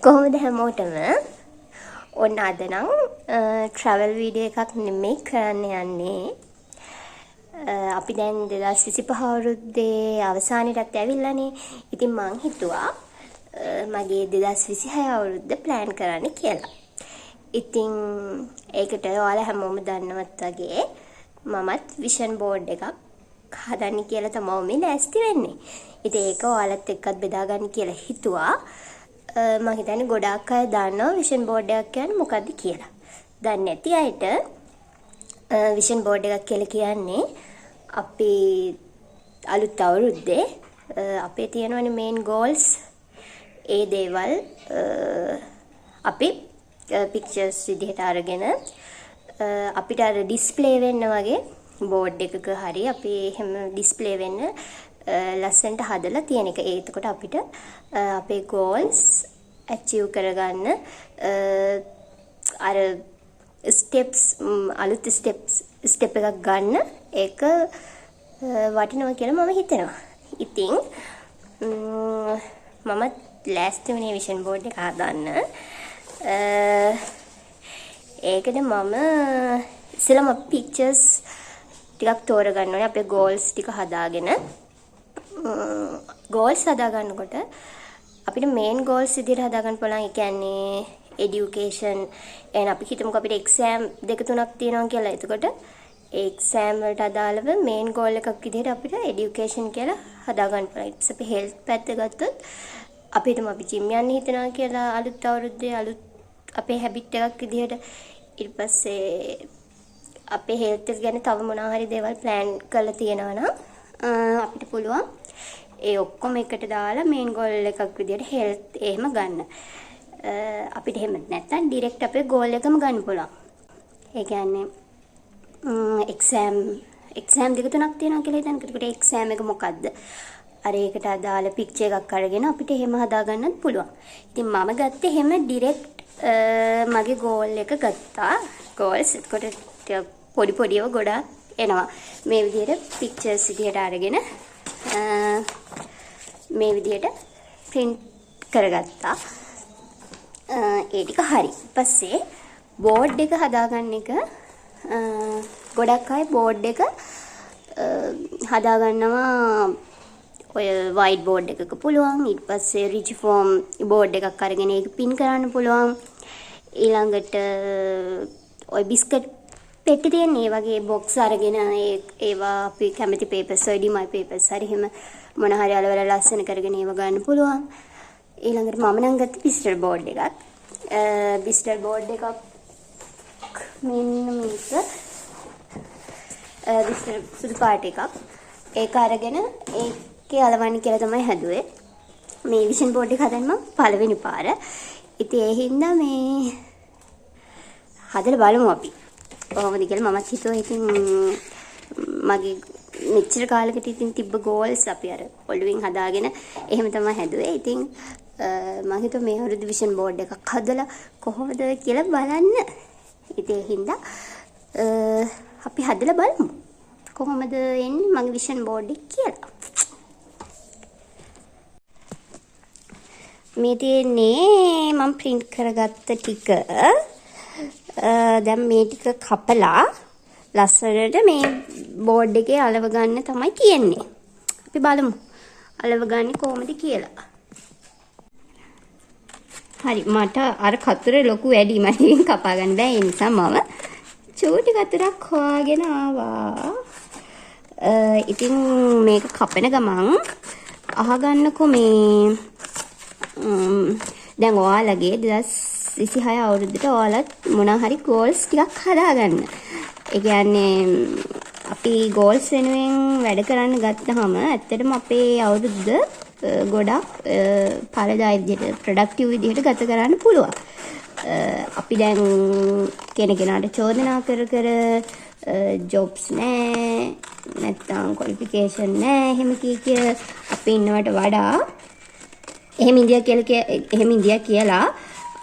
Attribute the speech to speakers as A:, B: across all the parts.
A: කොහොමද හැමෝටම? ඔන්න අද නම් ට්‍රැවල් වීඩියෝ එකක් නෙමෙයි කරන්න යන්නේ. අපි දැන් 2025 අවුරුද්දේ අවසානෙටත් ඇවිල්ලානේ. ඉතින් මං හිතුවා මගේ 2026 අවුරුද්ද ප්ලෑන් කරන්න කියලා. ඉතින් ඒකට ඔයාලා හැමෝම දන්නවත් වගේ මමත් විෂන් බෝඩ් එකක් හදන්න කියලා තමයි මේ ලෑස්ති වෙන්නේ. ඉතින් ඒක ඔයාලත් එක්කත් බෙදා ගන්න කියලා හිතුවා. මං හිතන්නේ ගොඩාක් අය දන්නවා විෂන් බෝඩ් එකක් කියන්නේ මොකද්ද කියලා. දන්නේ නැති අයට, විෂන් බෝඩ් එකක් කියලා කියන්නේ අපි අලුත් අවුරුද්දේ අපේ තියෙනවනේ මේන් ගෝල්ස්, ඒ දේවල් අපි පික්චර්ස් විදිහට අරගෙන අපිට අර ඩිස්ප්ලේ වෙන්න වගේ බෝඩ් එකක හරි අපි එහෙම ඩිස්ප්ලේ වෙන්න ලස්සනට හදලා තියෙන එක. ඒ එතකොට අපිට අපේ ගෝල්ස් ඇචීව් කරගන්න අර ස්ටෙප්ස්, අලුත් ස්ටෙප්ස් ස්ටෙප් එකක් ගන්න ඒක වටිනවා කියලා මම හිතනවා. ඉතින් මමත් ලෑස්ති වුණේ විෂන් බෝඩ් එක හදන්න. ඒකට මම ඉස්සෙල්ලාම පික්චර්ස් ටිකක් තෝරගන්න ඕනේ අපේ ගෝල්ස් ටික හදාගෙන. ගෝල්ස් හදාගන්නකොට අපිට මේන් ගෝල්ස් විදිහට හදාගන්න පුළුවන්. ඒ කියන්නේ එඩියුකේෂන් එහෙනම් අපි හිතමුකෝ අපිට එක්සෑම් දෙක තුනක් තියෙනවා කියලා. එතකොට ඒ එක්සෑම් වලට අදාළව මේන් ගෝල් එකක් විදිහට අපිට එඩියුකේෂන් කියලා හදාගන්න පුළුවන්. ඊට පස්සේ අපි හෙල්ත් පැත්ත ගත්තොත්, අපි හිතමු අපි ජිම් යන්න හිතනවා කියලා අලුත් අවුරුද්දේ අලුත් අපේ හැබිට් එකක් විදිහට. ඊට පස්සේ අපේ හෙල්ත් එක ගැන තව මොනවා හරි දේවල් ප්ලෑන් කරලා තියෙනවා නම්, අපිට පුළුවන් ඒ ඔක්කොම එකට දාලා මේන් ගෝල් එකක් විදිහට හෙල්ත් එහෙම ගන්න. අපිට එහෙම නැත්නම් ඩිරෙක්ට් අපේ ගෝල් එකම ගන්න පුළුවන්. ඒ කියන්නේ එක්සෑම් එක්සෑම් දෙක තුනක් තියෙනවා කියලා හිතන්නකෝ. එතකොට එක්සෑම් එක මොකද්ද? අර ඒකට අදාළ පික්චර් එකක් අරගෙන අපිට එහෙම හදාගන්නත් පුළුවන්. ඉතින් මම ගත්තේ එහෙම ඩිරෙක්ට් මගේ ගෝල් එක ගත්තා. ගෝල්ස්. එතකොට ටිකක් පොඩි පොඩි ඒවා ගොඩාක් එනවා. මේ විදිහට පික්චර්ස් විදිහට අරගෙන මේ විදිහට ප්‍රින්ට් කරගත්තා. ඒ ටික හරි. පස්සේ බෝඩ් එක හදාගන්න එක, ගොඩක් අය බෝඩ් එක හදාගන්නවා ඔය වයිට් බෝඩ් එකක පුළුවන්. ඊට පස්සේ රිජිෆෝම් බෝඩ් එකක් අරගෙන ඒක පින් කරන්න පුළුවන්. ඊළඟට ඔය බිස්කට් පෙට්ටි තියෙන ඒ වගේ බොක්ස් අරගෙන ඒ ඒවා අපි කැමති පේපර්ස්, ඔය ඩිමයි පේපර්ස් හරි එහෙම මොන හරි අලවලා ලස්සන කරගෙන ඒව ගන්න පුළුවන්. ඊළඟට මම නම් ගත්තේ බ්‍රිස්ටල් බෝඩ් එකක්. බ්‍රිස්ටල් බෝඩ් එකක් මෙන්න මේක. බ්‍රිස්ටල් සුදු පාට එකක්. ඒක අරගෙන ඒකේ අලවන්න කියලා තමයි හැදුවේ. මේ විෂන් බෝඩ් එක හදන්න මම පළවෙනි පාර. ඉතින් ඒ හින්දා මේ හදලා බලමු අපි කොහොමද කියලා. මමත් හිතුවා ඉතින් මගේ මෙච්චර කාලෙකට ඉතින් තිබ්බ ගෝල්ස් අපි අර ඔළුවෙන් හදාගෙන එහෙම තමයි හැදුවේ. ඉතින් මං හිතුවා මේ අවුරුදු විෂන් බෝඩ් එකක් හදලා කොහොමද කියලා බලන්න. ඉතින් ඒ හින්දා අපි හදලා බලමු කොහොමද එන්නේ මගේ විෂන් බෝඩ් එක කියලා. මේ තියෙන්නේ මම ප්‍රින්ට් කරගත්ත ටික. දැන් මේ ටික කපලා ලස්සනට මේ බෝඩ් එකේ අලව ගන්න තමයි තියෙන්නේ. අපි බලමු අලව ගන්නේ කොහොමද කියලා. හරි, මට අර කතුර ලොකු වැඩි, මට ඉතින් කපා ගන්න බෑ. ඒ නිසා මම චූටි කතුරක් හොයාගෙන ආවා. ඉතින් මේක කපන ගමන් අහගන්නකො, මේ දැන් ඔයාලගේ 2026 අවුරුද්දට ඔයාලත් මොනවා හරි ගෝල්ස් ටිකක් හදාගන්න. ඒ කියන්නේ අපි ගෝල්ස් වෙනුවෙන් වැඩ කරන්න ගත්තාම ඇත්තටම අපේ අවුරුද්ද ගොඩක් ඵලදායී විදිහට, ප්‍රොඩක්ටිව් විදිහට ගත කරන්න පුළුවන්. අපි දැන් කෙනකෙනාට චෝදනා කර කර, ජොබ්ස් නෑ, නැත්තම් ක්වොලිෆිකේෂන් නෑ එහෙම කිය කිය අපි ඉන්නවට වඩා, එහෙම ඉඳියා කියලා එහෙම ඉඳියා කියලා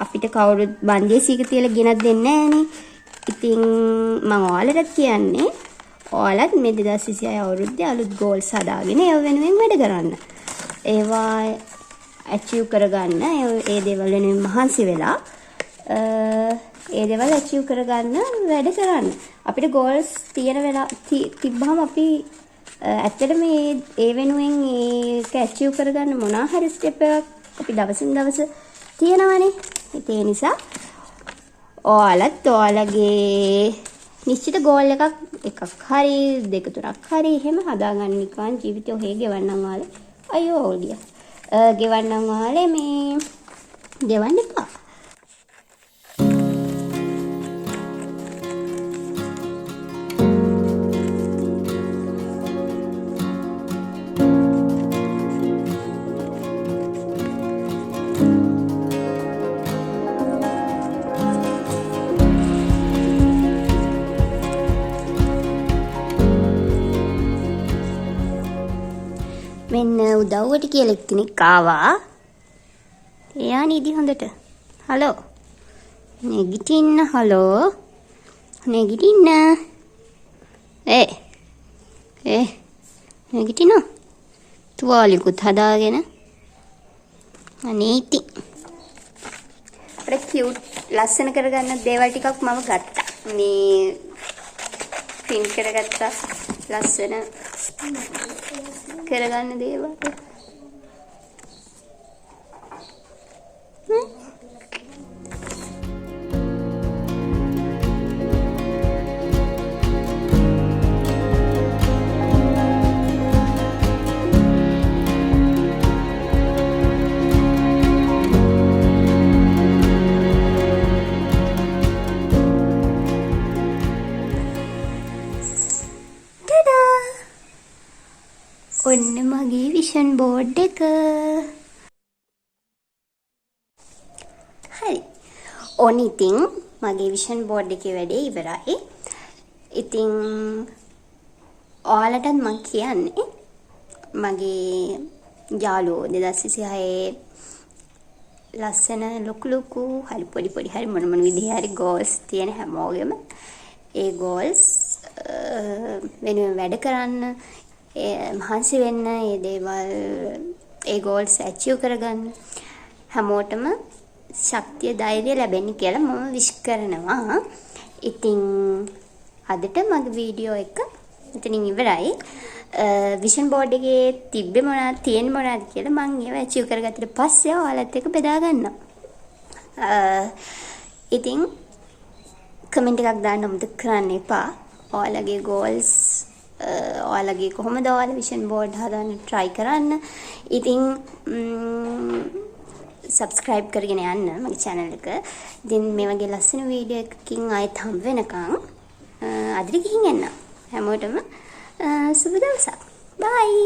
A: අපිට කවුරුත් බන්දිය සීක තියලා ගෙනත් දෙන්නේ නෑනේ. ඉතින් මං ඔයාලටත් කියන්නේ ඔයාලත් මේ 2026 අවුරුද්දේ අලුත් ගෝල්ස් හදාගෙන ඒව වෙනුවෙන් වැඩ කරන්න. ඒවා ඇචීව් කරගන්න, ඒ දේවල් වෙනුවෙන් මහන්සි වෙලා ඒ දේවල් ඇචීව් කරගන්න වැඩ කරන්න. අපිට ගෝල්ස් තියෙන වෙලා තිබ්බහම අපි ඇත්තටම ඒ වෙනුවෙන් ඒක ඇචීව් කරගන්න මොනවා හරි ස්ටෙප් එකක් අපි දවසින් දවස තියෙනවනේ. ඉතින් ඒ නිසා ඔයාලත් ඔයාලගේ නිශ්චිත ගෝල් එකක් හරි දෙක තුනක් හරි එහෙම හදාගන්න නිකන් ජීවිතය ඔහේ ගෙවන්නම් ඔයාලේ. අයියෝ අවුල් ගියා. ගෙවන්නම් ඔයාලේ මේ ගෙවන්න එපා. මෙන්න උදව්වට කියලා එක්කෙනෙක් ආවා. එයා නිදි හොඳට. හලෝ. නැගිටින්න හලෝ. නැගිටින්න. ඒ. ඒ. නැගිටින්න. තුවාලිකුත් හදාගෙන. අනේ ඉතින්. අර කියුට් ලස්සන කරගන්න දේවල් ටිකක් මම ගත්තා. මේ ප්‍රින්ට් කරගත්තා ලස්සන කරගන්න දේවල්. ඔන්න මගේ විෂන් බෝඩ් එක. හරි. ඔන්න ඉතින් මගේ විෂන් බෝඩ් එකේ වැඩේ ඉවරයි. ඉතින් ඔයාලටත් මං කියන්නේ මගේ යාළුවෝ 2026 ලස්සන ලොකු ලොකු හරි පොඩි පොඩි හරි මොන මොන විදිහේ හරි ගෝල්ස් තියෙන හැමෝගෙම ඒ ගෝල්ස් වෙනුවෙන් වැඩ කරන්න, මහන්සි වෙන්න, ඒ දේවල් ඒ ගෝල්ස් ඇචීව් කරගන්න හැමෝටම ශක්තිය ධෛර්යය ලැබෙන්න කියලා මම විශ් කරනවා. ඉතින් අදට මගේ වීඩියෝ එක මෙතනින් ඉවරයි. විෂන් බෝඩ් එකේ තිබ්බේ මොනවද තියෙන්නේ මොනවද කියලා මං ඒවා ඇචීව් කරගත්තට පස්සේ ඔයාලත් එක්ක බෙදා ගන්නවා. ඉතින් කමෙන්ට් එකක් දාන්න අමතක කරන්න එපා. ඔයාලගේ ගෝල්ස් ඔයාලගේ කොහොමද ඔයාලා විෂන් බෝඩ් හදන්න try කරන්න. ඉතින් සබ්ස්ක්‍රයිබ් කරගෙන යන්න මගේ channel එක. ඉතින් මේ වගේ ලස්සන වීඩියෝ එකකින් ආයෙත් හම්බ වෙනකන් අදට ගිහින් එන්න. හැමෝටම සුබ දවසක්. බයි.